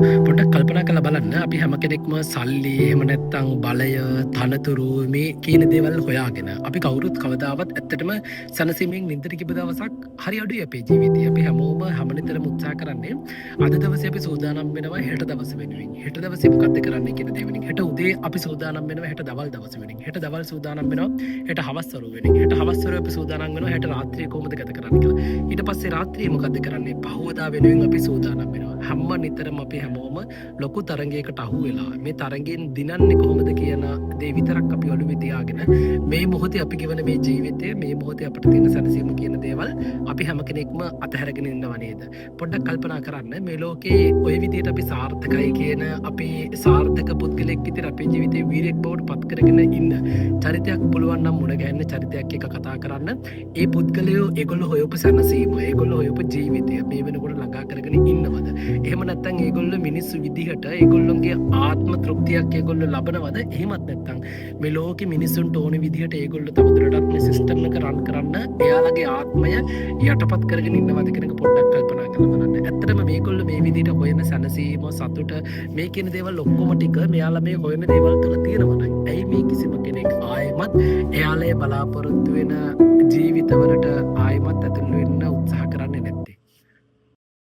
පොඩ්ඩක් කල්පනා කරලා බලන්න, අපි හැම කෙනෙක්ම සල්ලි, එහෙම නැත්නම් බලය, තනතුරු මේ කියන දේවල් හොයාගෙන අපි කවුරුත් කවදාවත් ඇත්තටම සැනසීමෙන් නින්දට ගිය දවසක් හරි අඩුයි අපේ ජීවිතේ. අපි හැමෝම හැම නිතරම උත්සාහ කරන්නේ අද දවසේ අපි සූදානම් වෙනවා හෙට දවස වෙනුවෙන්. හෙට දවසේ මොකද්ද කරන්නේ කියන දේ වෙනුවෙන්. හෙට උදේ අපි සූදානම් වෙනවා හෙට දවල් දවස වෙනුවෙන්. හෙට දවල් සූදානම් වෙනවා හෙට හවස් වරුව වෙනුවෙන්. හෙට හවස් වරුව අපි සූදානම් වෙනවා හෙට රාත්‍රියේ කොහොමද ගත කරන්නේ කියලා. ඊට පස්සේ රාත්‍රියේ මොකද්ද කරන්නේ? පහුවදා වෙනුවෙන් අපි සූදානම් වෙනවා. හැම නිතරම අපි හැමෝම ලොකු තරගයකට අහු වෙලා මේ තරගයෙන් දිනන්නේ කොහොමද කියන දේ විතරක් අපි ඔළුවේ තියාගෙන මේ මොහොතේ අපි ගෙවන මේ ජීවිතය, මේ මොහොතේ අපිට තියෙන සැනසීම කියන දේවල් අපි හැම කෙනෙක්ම අතහැරගෙන ඉන්නව නේද? පොඩ්ඩක් කල්පනා කරන්න, මේ ලෝකේ ඔය විදිහට අපි සාර්ථකයි කියන, අපි සාර්ථක පුද්ගලෙක් විදිහට අපේ ජීවිතේ වීරයෙක් බවට පත් කරගෙන ඉන්න චරිතයක් පුළුවන් නම් මුණ ගැහෙන්න, චරිතයක් එක්ක කතා කරන්න, ඒ පුද්ගලයෝ ඒගොල්ලෝ හොයපු සැනසීම, ඒගොල්ලෝ හොයපු ජීවිතය මේ වෙනකොට ළඟා කරගෙන ඉන්නවද? එහෙම නැත්නම් ඒගොල්ලෝ මිනිස්සු විදිහට ඒගොල්ලොන්ගේ ආත්ම තෘප්තියක් ඒගොල්ලෝ ලබනවද? එහෙමත් නැත්නම් මේ ලෝකෙ මිනිස්සුන්ට ඕන විදිහට ඒගොල්ලෝ තවදුරටත් මේ සිස්ටම් එක රන් කරන්න එයාලගේ ආත්මය යටපත් කරගෙන ඉන්නවද කියන එක පොඩ්ඩක් කල්පනා කරලා බලන්න. ඇත්තටම මේගොල්ලෝ මේ විදිහට හොයන සැනසීම, සතුට මේ කියන දේවල් ඔක්කොම ටික මෙයාලා මේ හොයන දේවල් තුළ තියෙනවා නම්, ඇයි මේ කිසිම කෙනෙක් ආයෙමත් එයාලා බලාපොරොත්තු වෙන ජීවිතවලට ආයෙමත් ඇතුල් වෙන්නේ?